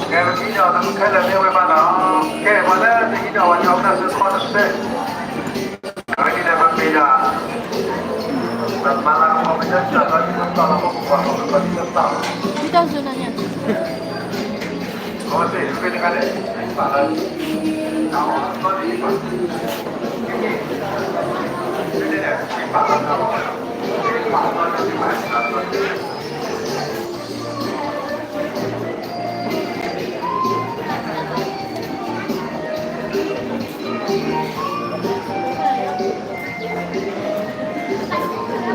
ကဲ ပကဟံးဒီးခဲလၢာ်မ့ၢ်ဝဲဘၣ်နီၤ, ကဲ ပှၤလၢပဟံးဒီးပှၤကညီကစၢ်စ့ၢ်ကီးတစဲး, အဝဲန့ၣ်ဒီးပမ့ၢ်ဒၣ် ပမၤလၤကပီၤပယီၤကၢ်လီၤ ပတီၢ်လီၤပပှၤလီၤ ပတီၢ်လီၤ တၢ်စူနၤညါ ညါနအီၣ်ဘဲဂီၢ်ညါ, နကစ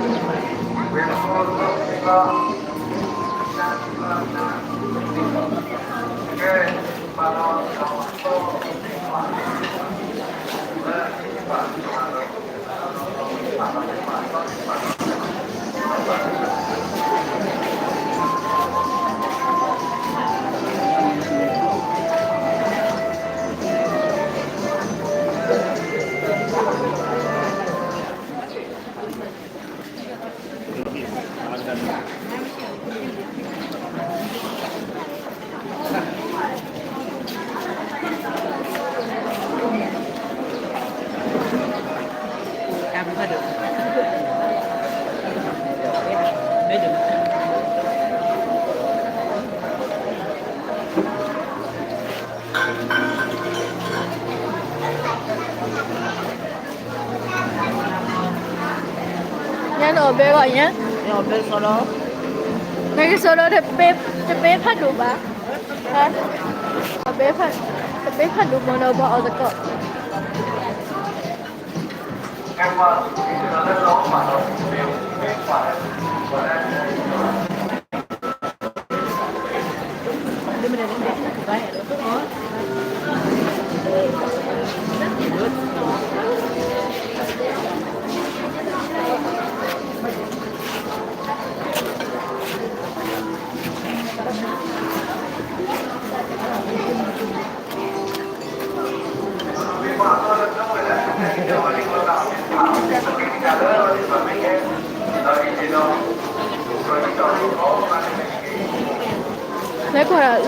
ီဒီး တပ့ဖးဒိၣ်ဘၣ်, တပ့ဖးဒိၣ်မ့ၢ်ဒီးပှၤအီၣ်သကိး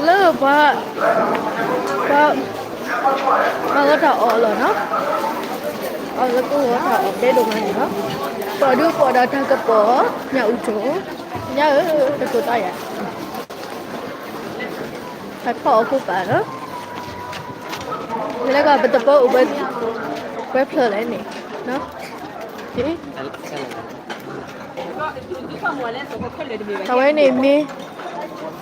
လဲၤကွၢ်လၢပှၤ ပှၤ ပှၤဂီၤတၢ်အီၣ်အလီၢ်နီၤ, အီၣ်လၢကဂီၤတၢ်အီၣ်ဘဲဒိၣ်မးန့ၣ်နီၤ, ပှၤဒုးပှၤဒီးတၢ်ကပီၤ ညၣ်အူကၠိ, ညၣ်ဧၢ တကိးတၢ်ယၤ တၢ်ထီၣ်အီၣ်ဖိပၢ်လီၤ, လဲၤကွၢ်ပတပၢအိၣ် ပှဲၤဖျၢၣ်လဲၣ်န့ၣ်, အဝဲန့ၣ်မ့ၢ်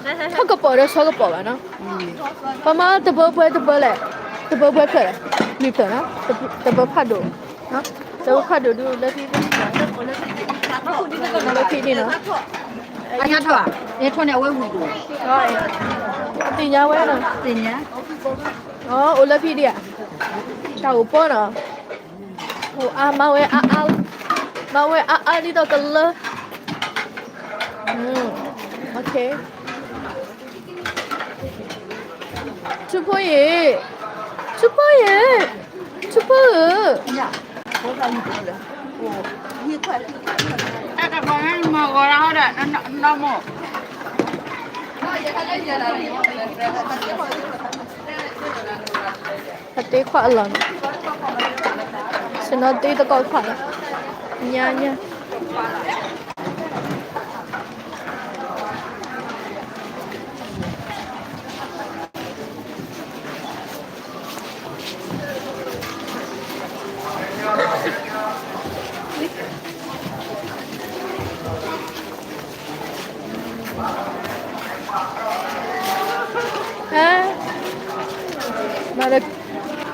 ထီၣ်ကပီၤဒီးဆီကပီၤဘၣ်နီၤ, ပမၤတပၢပှဲၤတပၢလဲၣ်, တပၢပှဲၤဖျၢၣ်လဲၣ်, လွံၢ်ဖျၢၣ်နီၤ, တပၢဖးဒိၣ်, တပၢဖးဒိၣ်ဒုးလၢခံ လၢခံန့ၣ်နီၤ, အထီၣ်, အထီၣ်န့ၣ်အဝဲဝံၤဒိၣ်, သ့ၣ်ညါဝဲနီၤ, သ့ၣ်ညါ, အိၣ်လၢခံဒံးဧါ, တၢ်အိၣ်ပီနီၤ, အိၣ်အါ မၤဝဲအါအါ, မၤဝဲအါအါဒ်သိးကလၢ, ထူဖိယ့ၣ်, ထူဖိယ့ၣ်, ထူဖိဧၢ, တၢ်တပီၤမ့ၢ်မၤဂီၤလၢဟီဒီး နီၢ်မိၢ် အတ့ခွးအလီၢ်န့ၣ်, ဆ့ၣ်နီၤတ့သကိးခွးလီၤ, ညါညါ တ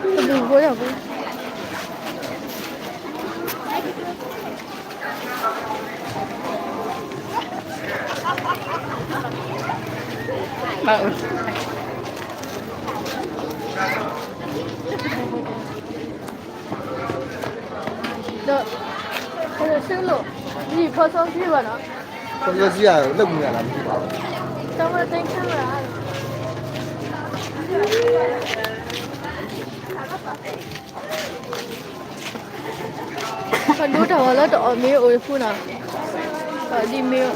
ကလူၤဖိယၤဖိ ဒီး ဆ့ကလိာ် ယံာ်ဖီစီဆှံဘၣ်နီၤ ဖီစီဆှံ လၢမုၢ်ဂၤလီၤ တၢ်ဝဲသ့ၣ်ခဲလၢာ် ပဒိတၢ်ဂီၤလၢတအီၣ်မ့ၤအိၣ်တဖုနီၤ, တအီၣ်ဒ်မ့ၤ,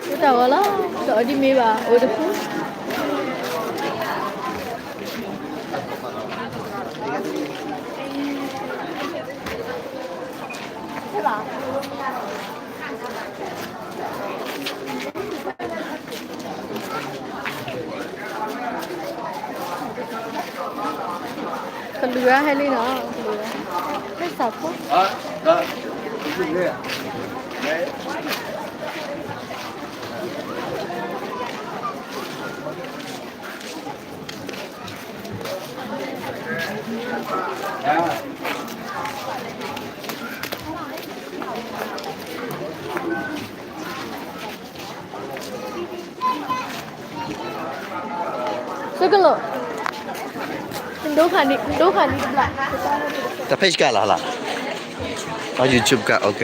ဒိတၢ်ဂီၤလီၤ, တအီၣ်ဒ်မ့ၤဘၣ် အိၣ်တဖု. ကလူၤဝဲဟဲလံနီၤ, ကလူၤဝဲ, ဟဲစးဖိ ဆ့ကလိာ်, ဒိခါနံၤ, ဒိခါနံၤတဘျီ, တၢ် page ကလီၤလီၤ, အ YouTube က OK.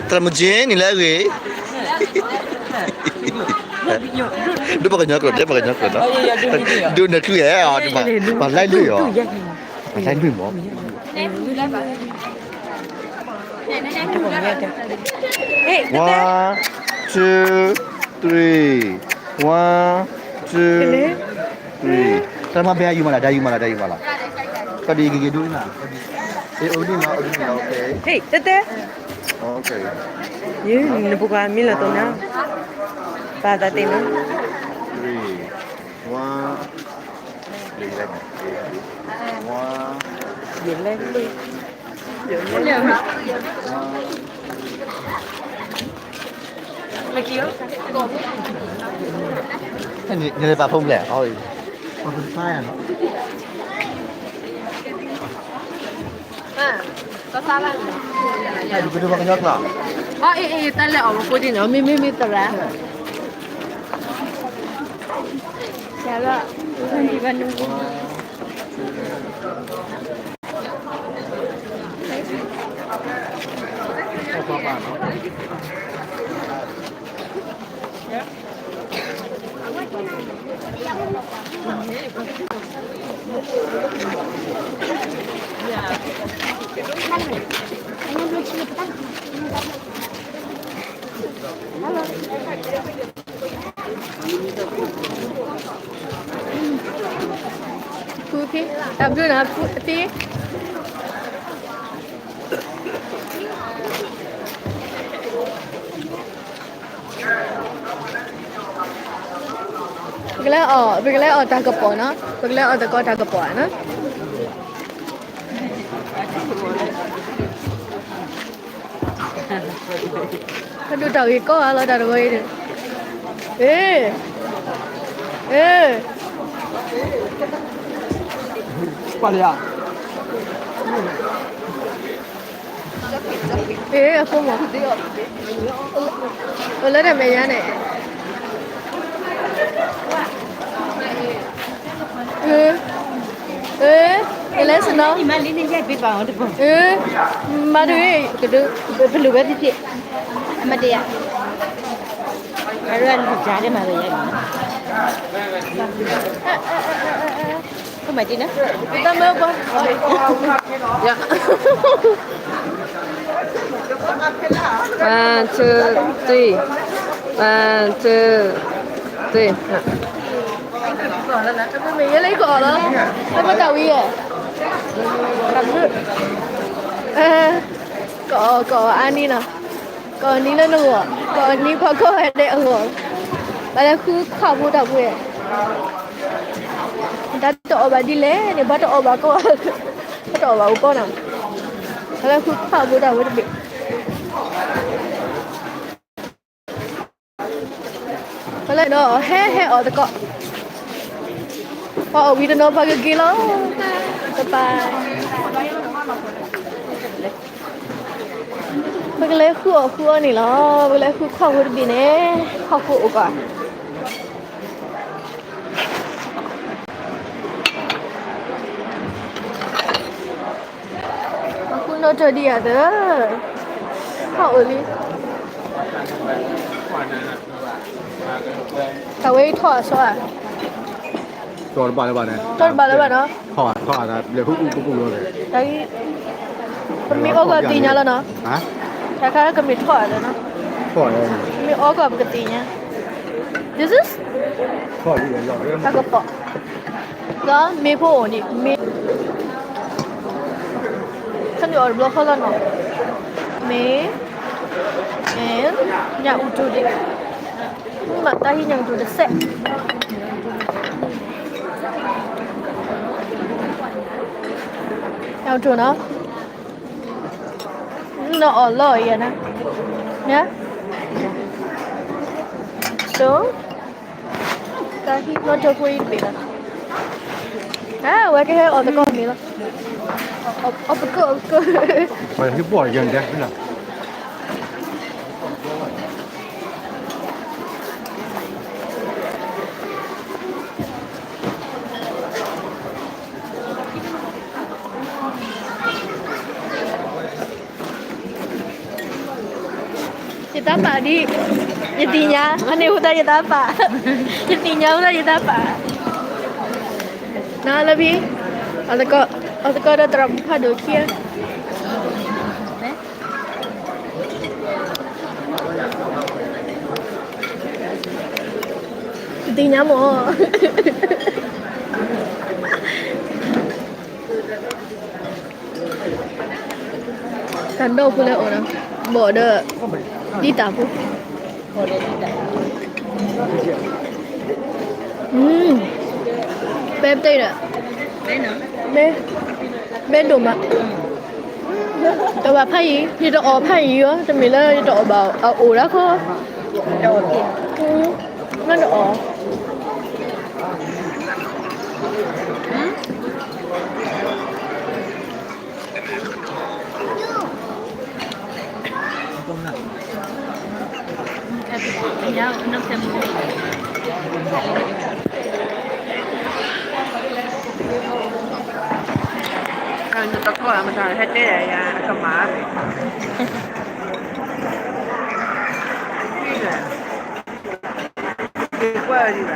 သရၣ်မုၣ်ကၠ့ နံၤလၢအဂ့ၤ, ဒိၣ်ပှၤကညီကျိာ် တဲပှၤကညီကျိာ်နီၤ, ဒိၣ်နချုးဧါ, ပှၤလဲၤလွံၢ်အီၤ, ပှၤလဲၤလွံၢ်မး. One, two, three. One, two, three. တၢ်မၤဘဲအယူၤမးလၢ တၢ်ယူၤမးလၢ တၢ်ယူၤမးလၢ, ကဒ်ဂ့ၤဂ့ၤဒိၣ်နၤ, အိၣ်ဒ်နီၤ အိၣ်ဒ်နီၤ, OK. တဲတဲ, OK. ယနပကွၢ်မံလီၤတိၢ်နၤ, ပာ်သးသ့ၣ်နီၤ, three, one, one. ယလဲၤလၢ နလဲၤပာ်ဖုန်းလဲၣ်, အီၤ, ပာ်ဖုန်းဖျါယၤနီၤ, ဒုးကဒုးပှၤကညီကျိာ်, အီၤ, အ့ၣ် အ့ၣ် တၢ်လဲၤအီၣ်မဖိဒ်န့ၣ် မ့မ့ၢ်မ့ၢ်သရၣ်, ဆရာတော့, ဒီဘက်နု ဖုဖံ, တၢ်ဘျုးနၤဖုဖံ. ပကလဲၤအီၣ်, ပကလဲၤအီၣ်တၢ်ကပီၤနီၤ, ပကလဲၤအီၣ်သကိးတၢ်ကပီၤနီၤ. ပဒိၣ်တၢ်ဂ့ၤကီးဂၤလီၤတၢ်တဂီၤအံၤန့ၣ်, အ့, အ့, ပှၤလၢယၤ အ့ အဃိမး, အိၣ်လၢတၢ်မဲာ်ညါန့ၣ်, အ့, အ့, ယလဲၤစနီၤ, အ့, မၤတဂ့ၤ, ပလူၤဝဲသ့ၣ်သ့ၣ်, အမတယၤ, အရၢၢ်န့ၣ်ကါဒဲးမၤဝဲယၤန့ၣ် One, two, three. One, two. မ့ၢ်ယဲလၢကအီၣ်လီၤ, တၢ်မုၣ်တၢ်ဝံၤယဲ, တၢ်မုၣ်, ကအီၣ်ကအီၣ်အါနံၤနီၤ, ကအီၣ်နံၤလၢနဂီၢ်, ကအီၣ်နံၤဖီခိၣ်ဟဲဒဲးအဂီၢ်, ပှၤလၢဃုခွါဖိတၢ်ဖိယဲ, တၢ်တအီၣ်ဘၣ်ဒ်လဲၣ်န့ၣ် ပှၤတအီၣ်ဘၣ်ကီ, ပှၤတအီၣ်ဘၣ်အိၣ်ကီနီၤ, ပှၤလၢဃုခွါဖိတၢ်ဖိတဘ့ၣ် ဖဲလဲၣ်ဒီး ဟဲဟဲအီၣ်သကိး, ပှၤအီၣ်ဝံၤတနီၤပှၤကက့ၤလီၤ, ပပၢ်, ပကလဲၤဃုအီၣ်ဃုအီန့ၣ်လီၤ, ပကလဲၤဃုခွါဖိတဘ့ၣ်န့ၣ်, ဟီၣ်ခိၣ်အိၣ်ကီး အဃုနီၣ်တၢၢ်ဒံးဧါသၢ, ဟီၣ်အိၣ်လံ, တၢ်ဝဲအံၤထီၣ်အစီဧါ, တီၢ်တဘၣ်လၢၤဘၣ်န့ၣ်, တီၢ်တဘၣ်လၢၤဘၣ်နီၤ, ထီၣ်ထီၣ်လၢဟူကူကူကူလီၤ, တၢ်အံၤ, ပမ့ၢ်အီကီၢ်ပသ့ၣ်ညါလီၤနီၤ, တၢ်ခါကမ့ၢ်ထီၣ်ဧါသၢနီၤ, မ့ၢ်အီကီၢ်ပကသ့ၣ်ညါ, this is, တၢ်ကပီၤ လီၤ မ့ၢ်ဖိအိၣ်န့ၣ် မ့ၢ်, ခါန့ၣ်အီၣ်တဘျီဃီလီၤနီၤ, မ့ၢ်, and ညၣ်အူတူဒ့ၣ်, မ့ၢ်မၤတၢ်ဟံးညၣ်အူတူတစဲး, ညၣ်အူတူနီၤ, နီၢ်အီၣ်လီၤအံၤနၤ, နၤ, so တၢ်ဟံးနီၣ်တၢၢ်ဖိအံၤတဘ့ၣ်လီၤ, အဝဲကဟဲအီၣ်သကိးမ့ၤလီၤ, အီၣ်ပကၢၢ်အီၣ်ပကၢၢ်, ပှၤဟံးပှီၢ်ယဲၢ်ဒဲး, ယတၢ်ပာ်ဒ်, ယသ့ၣ်ညါ, အန့ၣ်ဟူတၢ်ယတၢ်ပာ်, ယသ့ၣ်ညါဟူတၢ်ယတၢ်ပာ်, နလၢဖံ, အီၣ်သကိးဒီးသရၣ်မုၣ်ဖးဒိၣ်ခံဂၤ, ယသ့ၣ်ညါမး တၢ်ဒီဖိလၢအအိၣ်ဒီး, ဘီၣ်ဒီး, ဒ်တၢ်ဖိ, ပဲပတဒီး, ပဲဒိၣ်မး, တဘၣ်ဖးယံၤ, ယတအီၣ်ဖးယံၤဧါ, တမ့ၢ်လၢယတအီၣ်ဘၣ်အအိၣ်ဒၣ်ဃီ, မ့ၢ်တအီၣ် နတကိးမတၤဟဲတဲယၤ အကမၣ်, ကွၢ်လီၤ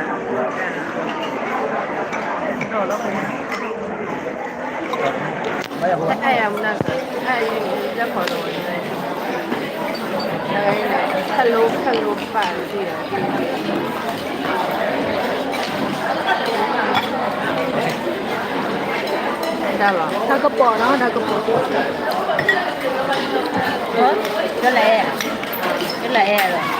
hello hello ပၢ်, တၢ်ကပီၤနီၤ တၢ်ကပီၤ, ကလဲၤ, ကလဲၤလီၤ.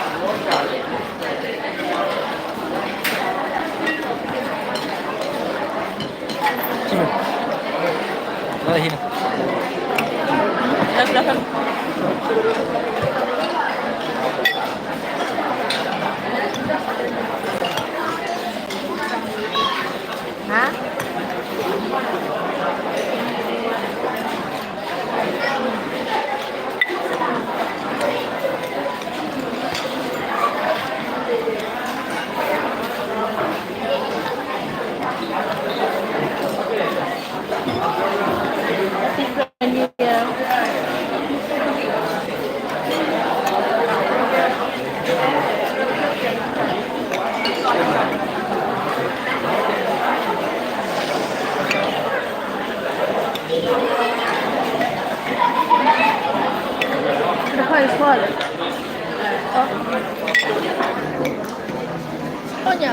ထီၣ်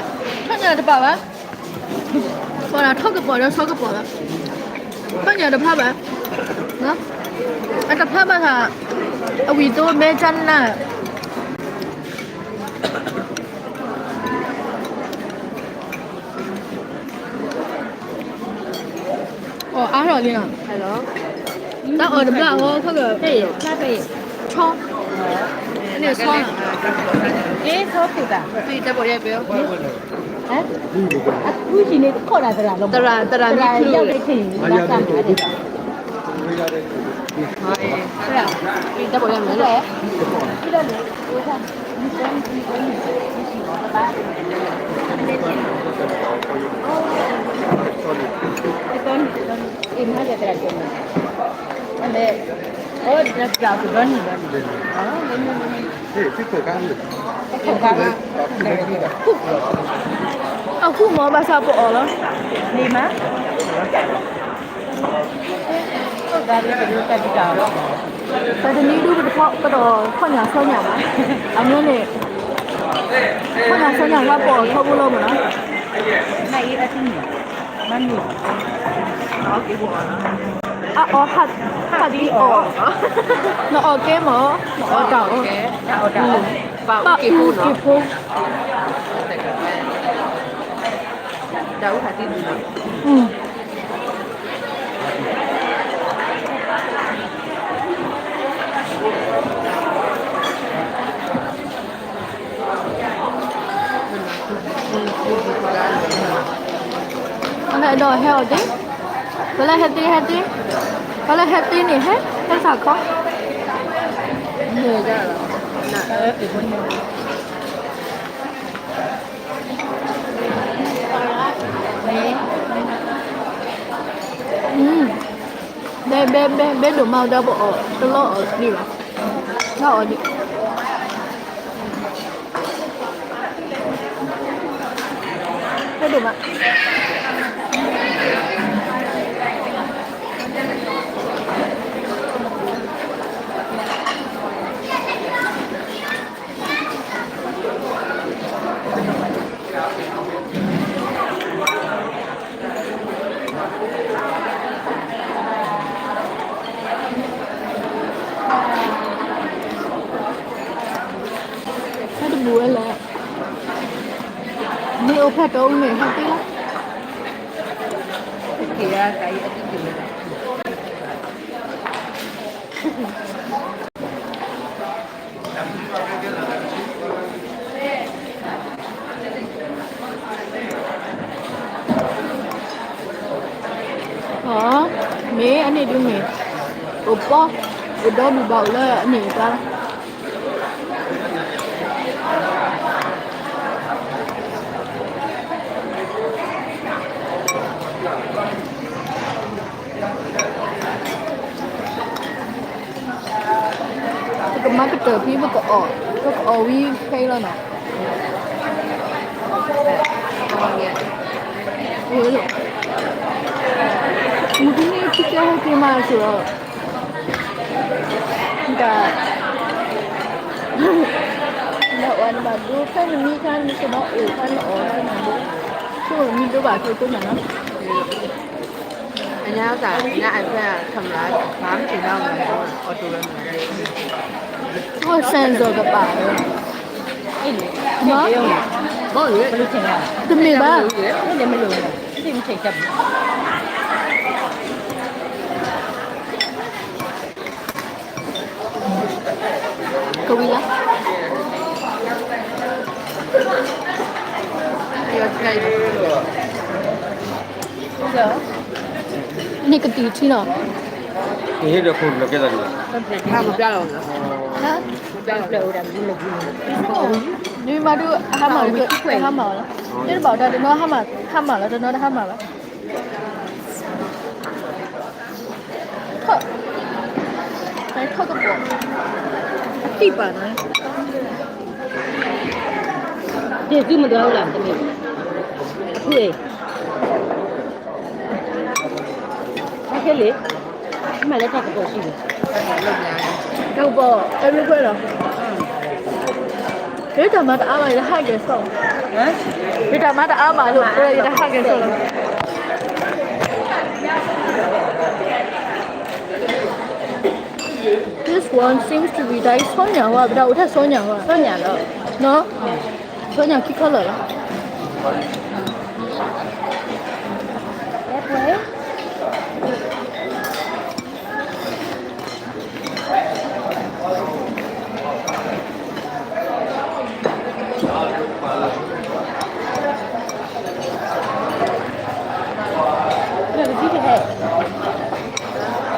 ညၣ်တပာ်ဘၣ်, ပှၤထီၣ်ကပီၤဒီးဆီကပီၤလီၤ, ထီၣ်ညၣ်တဖျါဘၣ်, အတဖျါဘၣ်သး, အဝံၤသိဘဲကၢ်နၢ် အီၣ်အါထီၣ်လံနီၤ, တၢ်အီၣ်တဘျီအီၤ, ဆီ, အထူးန့ၣ်တခီၣ်ဒၣ်သရၣ်လီၤ, သရၣ်, သရၣ်မ့ၢ်ထံၣ်, အဃိမ့ၢ်ဘၣ်ဆၣ်ပအီၣ်လီၤ, န့ၣ်မး ပတနံၤဒုပတဖီကဒီးထီၣ်ညၣ်ဆီညၣ်ဘၣ်, အမ့ၢ်န့ၣ် ထီၣ်ညၣ်ဆီညၣ်ဟါပအီၣ်ထီဘိလီၤမးနီၤ, အအီၣ်ဟးသံအီၣ်, နအီၣ်ကဲမး, နအီၣ်တၢ်အီၣ်, ပာ်အူက့ၤဖိ, အဒီးဟဲအီၤသ့, ပလဲၤဟဲသ့ဟဲသ့, ပလဲၤဟဲသ့န့ၣ်ဟဲ, ဟဲစးခီ ဘဲ ဘဲ ဘဲ ဘဲဒိၣ်မးဒီးပအီၣ်တလီအီၣ်ဒံးဘၣ်, တၢ်အီၣ်ဒံး, ဘဲဒိၣ်မး ဟဲတဘူးဝဲလဲၣ်, မ့ၢ်အိၣ်ဖျဲၣ်တီအူန့ၣ် ဟဲသ့လီၤ, မ့ၢ်အန့ၣ်ဒုးန့ၣ်, အိၣ်ပီ, အိၣ်ဒီဒူၣ်ဘၣ်အိၣ်လၢအန့ၣ်အကျါ ပကမၤကတၢၢ်ဖဲပကအီၣ်, ပကအီၣ်ဝံၤဖဲအံၤလီၤနီၤ. မုၢ်တနံၤခံကဲဟဲက့ၤမးဆိးဒီး, တၢ်, နအီၣ်နဘၣ်ဒိ ဖဲနမံခါနကဘၣ်အိၣ်ခါနအီၣ်ခါနဘၣ်ဒိ, ဆိမံဒိဘၣ်ဆိတိၢ်မးနီၤ. အညါသး ညါအဖဲ camera မၤမ့ၢ်က့ၤနီၤ အီၣ်တိၢ်ဝဲမး, အိၣ် sensor ကပာ်ဝဲ, တမ့ၢ်ဘၣ်. ကဝံၤလီၤ. န့ၣ်ကတံၢ်ထံနီၤ. ဟ့ၣ်ဒီးခိၣ်လီၤကဲသးန့ၣ်, ဟါ, နမၤဒုးအဟါမၢ်လီၤ, ဟါမၢ်လီၤ, ယတဘၣ်တၢ်တနီၤဟါမၢ်, ဟါမၢ်လီၤ တနီၤတဟါမၢ်ဘၣ်. ထီၣ်, ထီၣ်ကပီၤ, အသံၣ်ပာ်နီၤ, ဒ့ၣ်သုမဒွးဝဲလၢတမ့ၢ်, အဖုအဲၣ်, ဟဲခဲလ့ၣ်, မ့ၢ်လၢထီၣ်ကပီၤဆံးန့ၣ်, ထီၣ်ကပီၤ everywhere လီၤ, တၢ်မၤတအါဘၣ် ယဟးက့ၤစီၣ်, ယတၢ်မၤတအါမးလိာ်, ယတၢ်ဟးကဲဆိလီၤ. This one seems to be ဒ်အံၤ ဆီညၣ်ဝဲ, ပတၢ်အိၣ်ထဲဆီညၣ်ဝဲ, ဆီညၣ်လီၤ, ဆီညၣ်ခံခီလၢာ်လီၤ.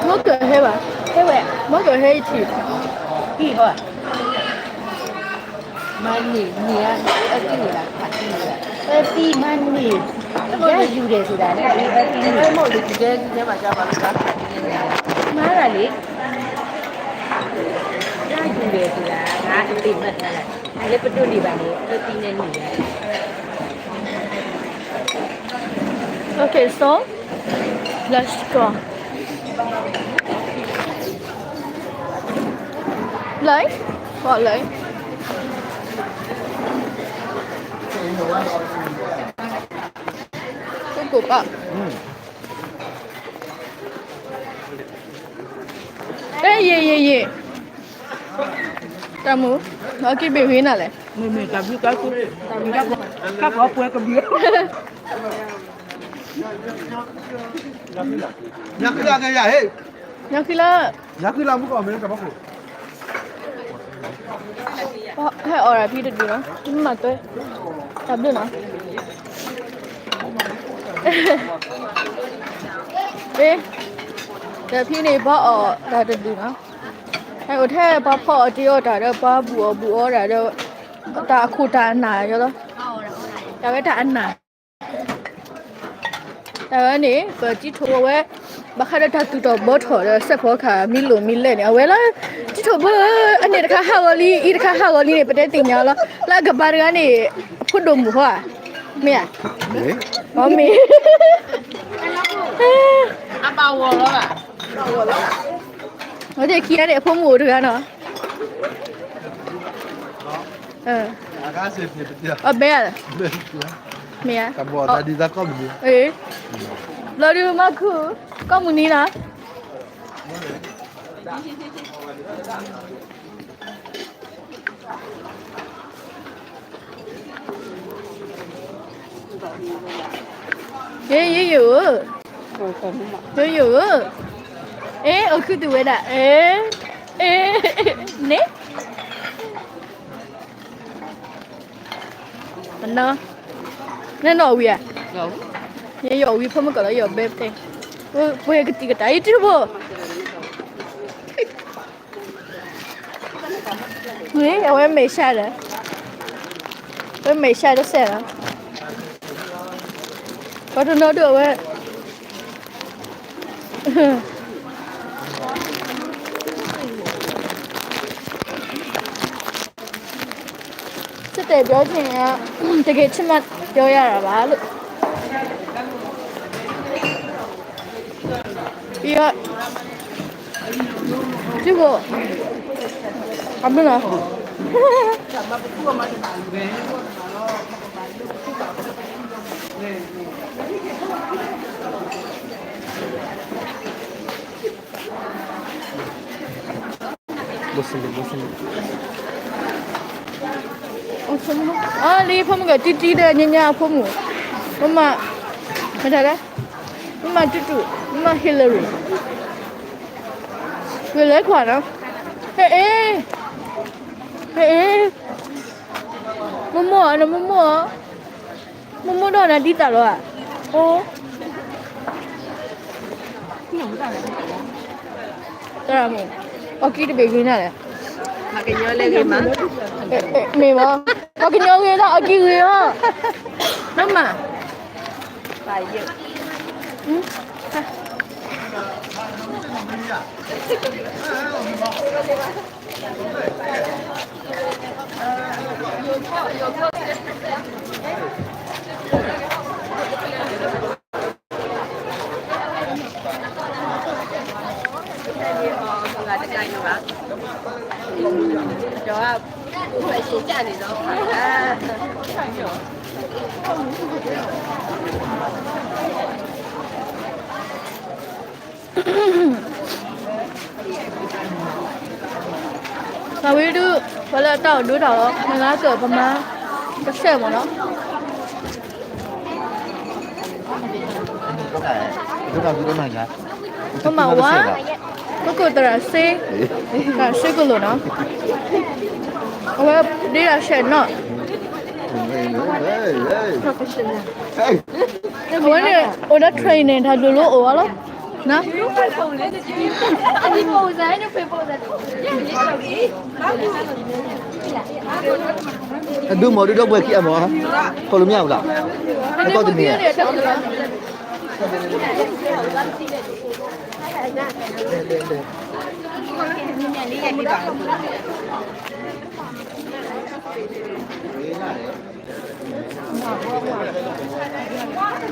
မ့ၢ်ကဟဲဘၣ်, ဟဲဝဲ, မ့ၢ်ကဟဲအံၤထံၣ်, ဟံၣ်ဟီ, မၤန့ၢ်န့ၢ်ဧါ, အတံၢ်န့ၣ်ဘၣ်, အတံၢ်မၤန့ၢ်, ယယူၤဒဲးသဒါ, အတံၢ်န့ၣ်, မၤဒၣ်လံ, ယယူၤဒဲးသဒါ, အတံၢ်မၤသဒါ, လၢပဒိးန့ၢ်ဘၣ်န့ၣ် အတံၢ်န့ၣ်န့ၢ်ဧါ. Okay, so let's go. လၢ, ပှၤလၢ, ကိကိပၣ်, တယံာ်ယံာ်ယံာ်, တၢ်မူ, အကံၢ်ဘ့ၣ်ဝံၤနၤလဲၣ်, မ့မ့ၢ်တၢ်ဘျုးတၢ်ထူ, တၢ်ပှဲၤကဘျုး ညါခီလၢ, ညါခီလၢ, ဟဲအီၣ်တၢ်ဖံတဒုနီၤ, မၤတွဲ, တၢ်ဘျုးနီၤ, တၢ်ဖံန့ၣ် ပှၤအီၣ်တၢ်တဒုနီၤ, ဟဲအိၣ်ထဲပှၤဖီအီၣ်တ့အီၣ်တၢ်ဒီး ပှၤဘူၣ်အီၣ်ဘူၣ်အီတၢ်ဒီး, တၢ်အခိၣ်တၢ်အနၢ်ယီၤလီၤ, တၢ်ဝဲတၢ်အနၢ် တၢ်ဝဲန့ၣ် ပတံၤထိၣ်ဝဲ, ဘၣ်ဃးဒီးတၢ်သူၣ်ထီၣ်ဘှီထီၣ်ဒီးစဲးဖီကဟၣ်မံလိာ်မံလဲၣ်န့ၣ် အဝဲလၢ, တံၤထိၣ်ဘှီဧၢ, အန့ၣ်တခါဟးဂီၤလံ အံၤတခါဟးဂီၤလံန့ၣ် ပတဲသ့ၣ်ညါလီၤ, လၢအကပၤတဂၤန့ၣ်, ဖိဒိၣ်မုၣ်ဟီဧါ, မ့ၢ်ဧါ, အီမ့ၢ်, အဘၣ်ဂီၤလီၤဘၣ်, အဝဲသ့ၣ်ခံဂၤန့ၣ် အဖိမုၣ်အိၣ်တဂၤနီၤ အဘဲဧါ, မ့ၢ်ဧါ, ဘျီဒုးမၤခုၣ်, ကီၢ်မုၢ်နံၤနီၤ, ယယယ, ယယဧၢ, အဲ အိၣ်ခုသူၣ်ဝဲဒၣ်, အဲ, န့ၣ် ပနီၤ, နနီၣ်ဝံၤဧါ, ယယီၣ်ဝံၤဖိမုၣ်ကီၢ်လီၤ ယီၣ်ဘဲပတဲ, ပှဲၤကတံာ်ကတၢ်အံၤတံၤဖိ, အဝဲမဲာ်ဆှးဒီး, အဝဲမဲာ်ဆှးတစဲးလီၤ, ပှၤတနီၤဒိၣ်အဝဲ စစ်တပ်ပြောချင်တာ တကယ်ချစ်မှပြောရတာပါလို့ ပြီးတော့ ကြည့်ဖို့ အမနာ် အလံ ဖိမုၣ်ကတံၢ်တံၢ်ဒီး ညါညါအဖိမုၣ်, မမ, မတၤလဲၣ်, မမတူတူ, မမ Hillary, ဝဲလဲၤခွါနီၤ, ဟဲအ့ၣ်, ဟဲအ့ၣ်, မမိၢ်ဧၢ, နမမိၢ်ဧၢ, မမိၢ်ဒီးနၤဒ်သိးလီၤဧါ, အိ, တၢ်မ့ၢ်, အီၣ်ကံၢ်တဘ့ၣ်ဂ့ၤနၤလဲၣ်, မ့ၢ်ဘၣ်, ပှၤကညီဂ့ၤလီၤ အီၣ်ကံၢ်ဂ့ၤလီၤ, မမ ဒီးအရှင်ကျန့ၣ်ဒီး မၤဝံၤဒုး ပှၤလၢအတၢ်အိၣ်ဒိတၢ်လီၤ မ့ၢ်လၢကပမၤ ကစဲၣ်မ့ၢ်နီၤ ပမၤဝါ ကကိၢ်သရၣ်စ့ သရၣ်စ့ကလိာ်နီၤ အဝဲဒ့တၢ်ဆဲးနီၤ အဝဲန့ၣ် အိၣ်ဒီး train န့ၣ် တၢ်ဒိၣ်လိအိၣ်အီၤလီၤ အဒုမီၢ်ဒုဒီပုၢ်ဝဲၢ်ခံအမီၢ် ခိၣ်လူမၠၣ်ဝလီၤ နကီၢ်တမံၤ လၢပာ်ခူသူၣ်နခိၣ်သူ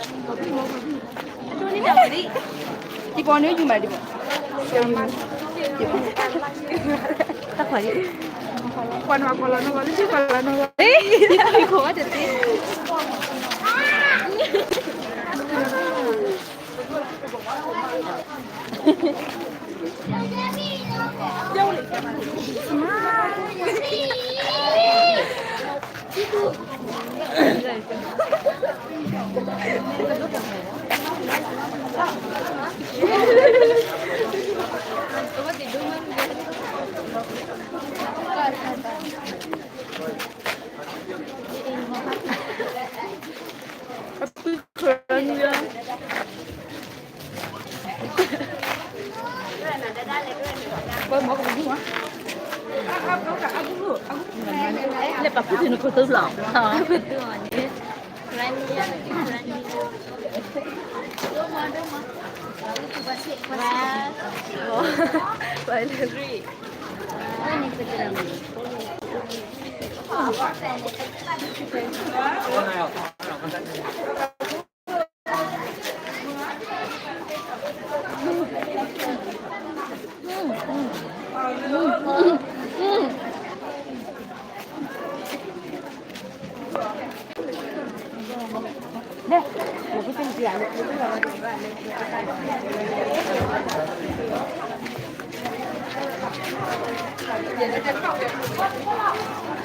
လီၤ ခိၣ်သူအီၤန့ၣ်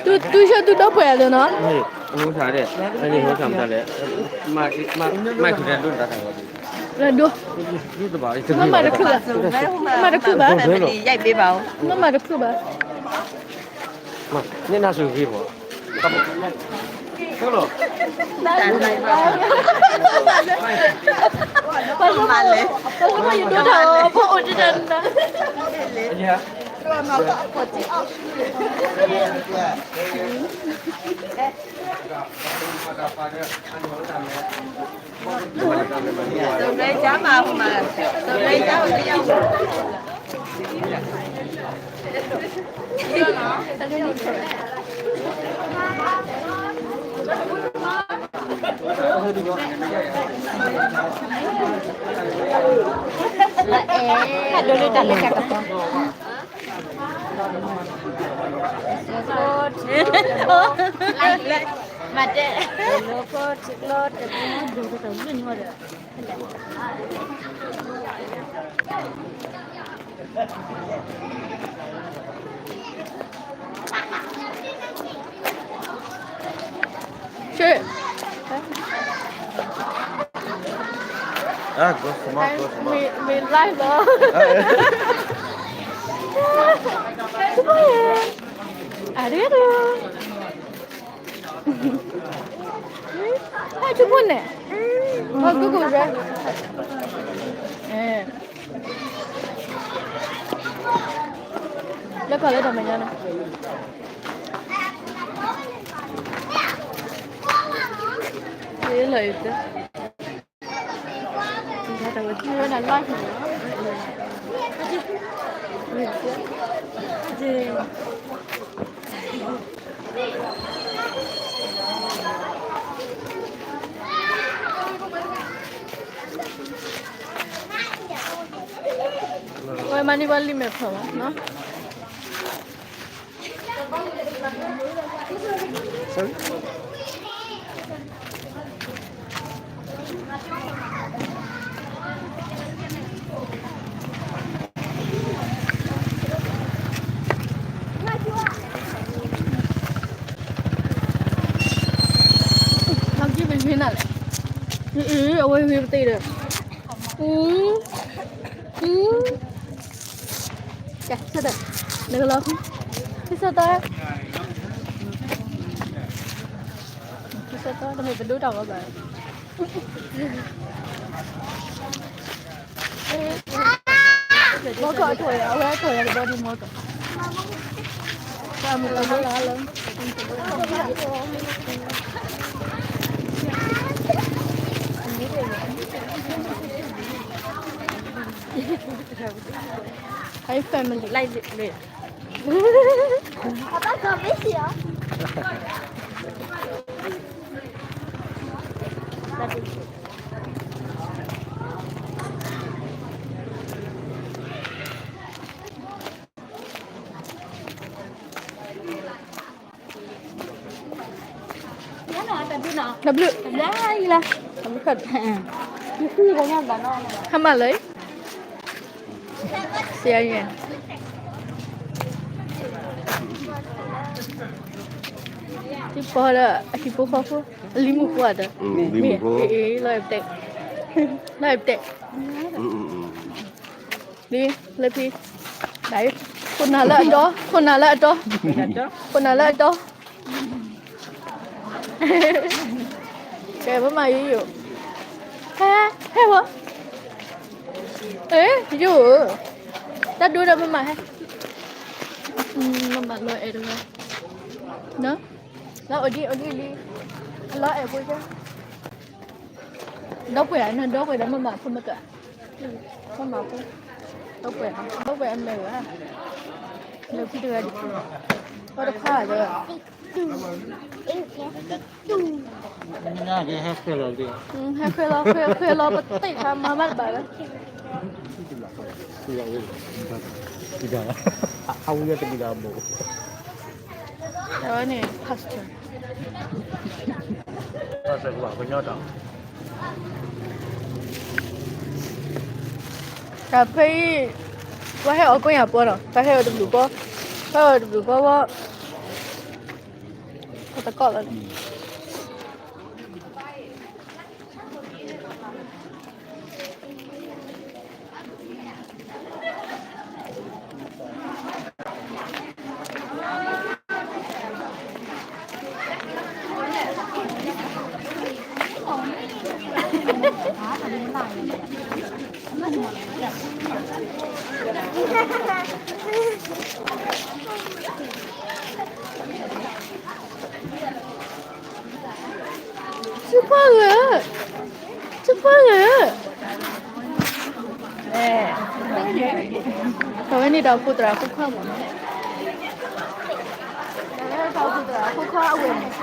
တူၢ်ဆၢတူၢ်ဒီပုၢ်ဝဲၢ်လၢနီၤ မ့ၢ်တခုၣ်ဘၣ် မ့ၢ်တခုၣ်ဘၣ် မ့ၢ်တခုၣ်ဘၣ် န့ၢ်နၤစူၤဂ့ၤဘၣ် ပှၤလၢယဒိၣ်တၢ်အီၤ ဖိအိၣ်တတၢ်နၤ မၤတဲ Sure. Ah, go small, go small. မ့ၢ် မ့ၢ် live လီၤ အရ့ဒိၣ် ဟဲ ဆူဖိန့ၣ် ဟဲ ကူကူရယ် လၢကီၢ်လၢတၢ်မဲာ်ညါန့ၣ် လၢ ဝဲမၤန့ၢ်ဘၣ်လံာ်မဲာ်ဖျၢၣ်မးနီၤ Sorry? နလဲၣ်, အဝဲဂ့ၤပသ့ဒီး, အူ, အူ, ကဲ ဆၢတဲာ်, နကလီၤ, ဆၢတဲာ်, ဆၢတဲာ် တမ့ၢ်ပဒိတၢ်ဂီၤဘၣ်. မီကီၢ်အထိးယၤ, အဝဲအထိးယၤတဘျီဒ်မီကီၢ်, တၢ်မုၢ်လၢ်လၢ်လၢ Hi family. တဘျုး, ဟါမၢ်လၢ ဆရာရဲ့, ဒီပီဒီး အဟံၣ်ဖိဃီဖိ, အလံၤမုၣ်ဖိအတၢ်, မ့ၢ်, လီၤအဲၣ်ပတဲ, လီၤအဲၣ်ပတဲ, လံ, လၢဖံ, ခိၣ်နၢ်လၢအတီ, ခိၣ်နၢ်လၢအတီ, ခိၣ်နၢ်လၢအတီ ကဲ မမၤယိယိ, ဟဲ, ဟဲဝဲ, ယိဧၢ, တၢ်ဒိဒီးမမၤဟဲ, မမၤလီၤအဲၣ်တဂၤ, လီၤအိၣ်ဒံးအိၣ်ဒံးလံ, အလီၤအဲၣ်ဖိ, ဒီပုၢ်ဝဲၢ်နဒီပုၢ်ဝဲၢ်ဒီးမမၤဖိမကၢ, မမၤဖိ, ဒီပုၢ်ဝဲၢ်, ဒီပုၢ်ဝဲၢ်အမဲာ်ဧၢ, လၢဖံတဂၤဒံး, ဒီတခါဒီး ဟဲဃဲလီၤ, ဃဲလီၤ, ဃဲလီၤပသ့ၣ်ခါမၤဘၣ်တဘၣ်လၢ, အဝဲတမံၤဒီးအမိၢ်, အဝဲန့ၣ် pastor တၢ်ဖဲအံၤ, ပှၤဟဲအီၣ်ကိးညၣ်ပီနီၤ, ပှၤဟဲအီၣ်တဘျုးပီ, ပှၤဟဲအီၣ်တဘျုးပီဝဲ, ပတကီၢ်လီၤ. ဆူဖီဂၢၢ်, ဆူဖီဂၢၢ်, အဝဲန့ၣ်ဒီးဖိသရၣ်ဖိခွါမး, ဖိခွါအဝဲန့ၣ်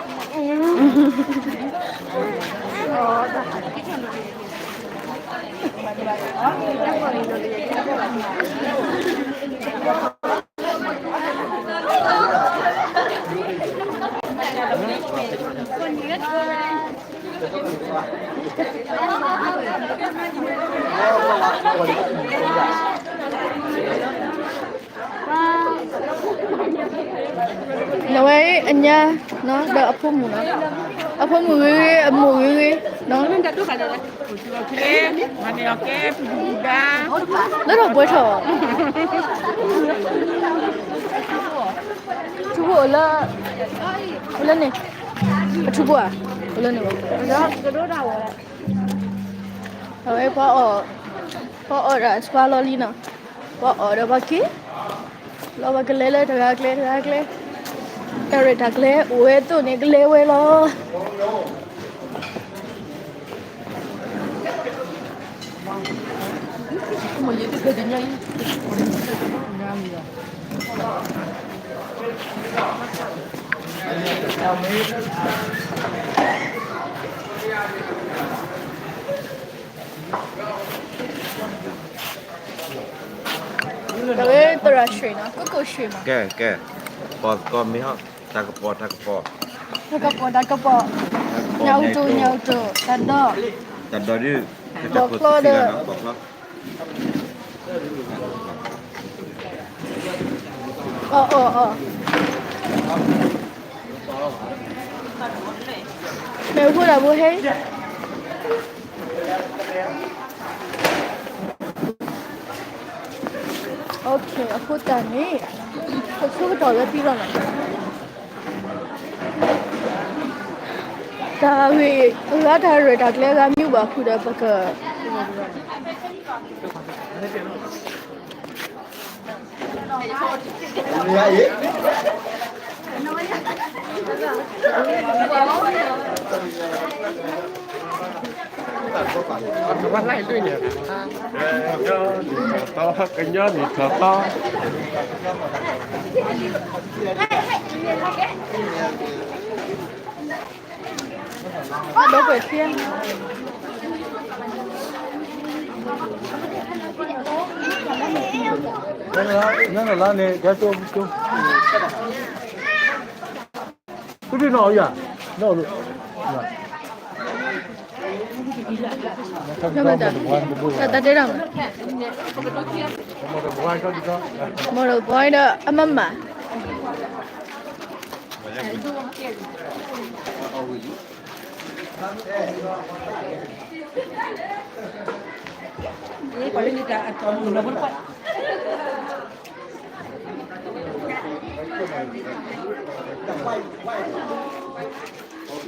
နဝဲအညါ, ဒီးအဖိမုၣ်နီၤ, အဖိမုၣ်ဂ့ၤဂ့ၤ အမိၢ်ဂ့ၤဂ့ၤ, လၢထီၣ်ဘှဲထီၣ်, ထူဖိအိၣ်လၢ, အိၣ်လၢန့ၣ်, အထူဖိဧါ, အိၣ်လၢန့ၣ်ဘၣ်, အဝဲပှၤအီၣ်, ပှၤအီၣ်ဒီးအစှၤလီၤလံနီၤ, ပှၤအီၣ်ဒီးပှၤက့ၤ, လီၤပှၤကလဲၤလၢတဂၤကျဲတဂၤကျဲ, တၢ်ရဲၣ်တၢ်ကျဲၤအိၣ်ဝဲသိးန့ၣ်ကလဲၤဝဲလီၤ. တၢ်ဝဲသရၣ်ရွှ့ၣ်နီၤ, ကိးကိၣ်ရွှ့ၣ်မး, ကဲ, ကဲ, ပီၢ်သကိးမ့ၢ်ဟီ, တၢ်ကပီၤ, တၢ်ကပီၤ, တၢ်ကပီၤ, တၢ်ကပီၤ, ညၣ်အူတိၣ်, ညၣ်အူတိၣ်, တၢ်ဒီး, တၢ်ဒီးဒုး, ဘီၣ်ချီဒီး, ဘီၣ်ချီ အီၣ်အီၣ်အီၣ်, မ့ၢ်အိၣ်ဖှိၣ်တၢ်ဖိဟဲ, OK, အဃိသတးန့ၣ် ပဆိကတီၢ်လၢပံလီၤနီၤ. တၢ်ဂ့ၢ်အဂၤ တၢ်ရဲၣ်တၢ်ကျဲၤအဂၤ မ့ၢ်အိၣ်ဘၣ်ဃုာ်ဒီး ပက ကညီနံၣ်ထီၣ်သီ, ကညီနံၣ်ထီၣ်သီ. ဒီးကွဲးထံ, ညါနလါန့ၣ် ကဲကၠိကၠိ, ကဒုနီၢ်ယၤ, နီၢ်, တၢ်တဲတၢ်မး, မီၢ်ဒီးဘွဲဒီးအမမၤ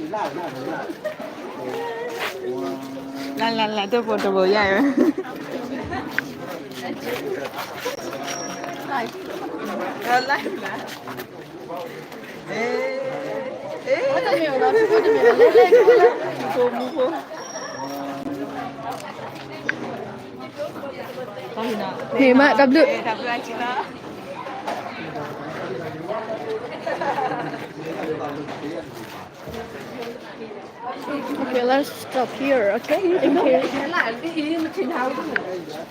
လၢလၢလၢ တဘိတဘိယါ, လၢလၢ, မူဖိမူဖိ, န့ၣ်မး တၢ်ဘျုး. Okay, let's stop here, okay? Thank you.